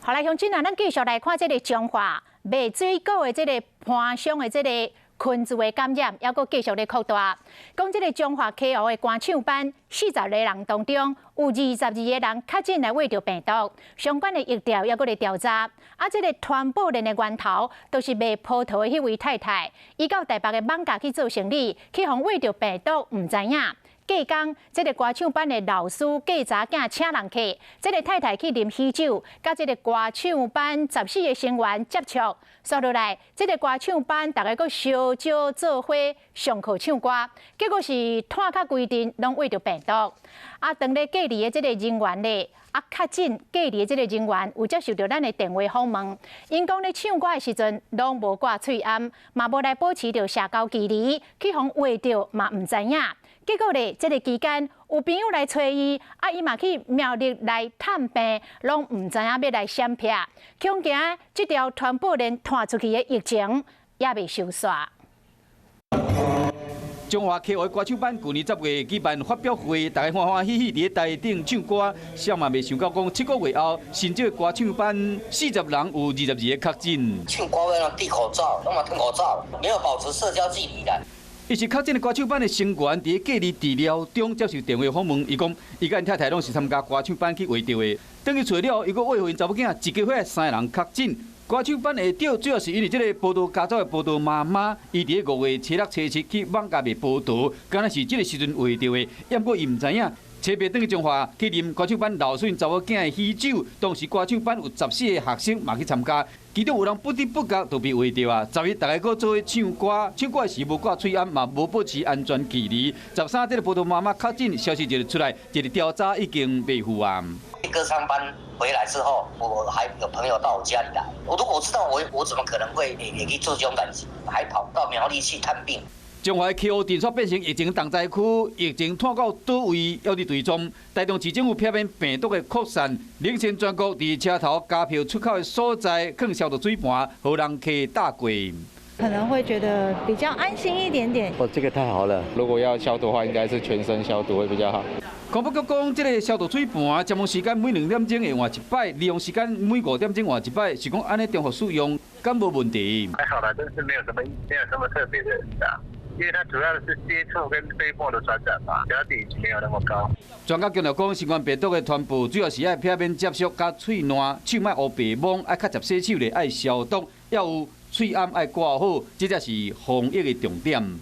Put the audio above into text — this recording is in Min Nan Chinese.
好來，鄉親啊，咱繼續來看這个彰化賣水果的這个盤商的這个群聚的感染，猶閣繼續咧擴大。講這个彰化溪湖的歌唱班40個人當中，有22個人確診來穢著病毒，相關的疫調猶閣咧調查。啊，這个傳播鏈的源頭，就是賣葡萄的彼位太太，伊到台北的艋舺去做生理，去予穢著病毒，毋知影。隔工，這个歌唱班的老師嫁查囝請人客，這个太太去啉喜酒，佮這个歌唱班14個成員接觸，紲落來，這个歌唱班逐家閣燒酒做伙上課唱歌，結果是湠較規陣攏穢著病毒。啊，當咧隔離的這个人員咧，啊，確診隔離的這个人員有接受著咱的電話訪問，𪜶講咧唱歌的時陣攏無掛喙罨，嘛無來保持著社交距離，去予穢著嘛毋知影。結果咧，這个期間有朋友來揣伊，啊，伊嘛去苗栗來探病，攏毋知影欲來閃避，恐驚這條傳播鏈拖出去的疫情猶未收煞。彰化溪湖歌唱班舊年10月舉辦發表會，大家歡歡喜喜佇咧台頂唱歌，誰嘛袂想到講7個月後，新這个歌唱班40人有22個確診。唱歌欲戴口罩，攏嘛脫口罩，沒有保持社交距離的。伊是確診的歌唱班的成員，佇咧隔離治療中接受電話訪問，伊講，伊佮𪜶太太攏是參加歌唱班去穢著的，轉去揣了後，伊閣穢予𪜶查某囝一家伙三个人確診。歌唱班下長主要是因為這个葡萄家族的葡萄媽媽，伊佇咧5月初六、初七去艋舺賣葡萄，敢若是這个時陣穢著的，毋過伊毋知影。初八轉去彰化去啉歌唱班老師𪜶查某囝的喜酒，當時歌唱班有14個學生嘛去參加，其中有人不知不覺就被穢著啊。10日大家閣做伙唱歌，唱歌的時無掛喙罨，嘛無保持安全距離。13這个葡萄媽媽確診消息就出來，一個調查已經未付啊。歌唱班回來之後，我還有朋友到我家裡來。我如果知道我怎麼可能會也去做這種代誌，還跑到苗栗去探病。彰化溪湖鎮煞變成疫情重災區，疫情拖到佗位，猶佇追蹤。台中市政府避免病毒的擴散，領先全國佇車頭加票出口的所在，囥消毒水盤，予人客搭過。可能會覺得比較安心一點點。哦，這個太好了。如果要消毒的話，應該是全身消毒會比較好。環保局講，這个消毒水盤，尖峰時間每2點鐘會換一擺，利用時間每5點鐘換一擺，是講按呢重複使用，敢無問題？還好啦，真是沒有什麼，沒有什麼特別的啊。因為它主要是接觸跟飛沫的傳染嘛，主要比沒有那麼高。專家強調講，新冠病毒的傳播主要是愛避免接觸佮喙瀾，手莫烏白摸，愛較捷洗手咧，愛消毒，猶有喙罨愛掛好，這才是防疫的重點。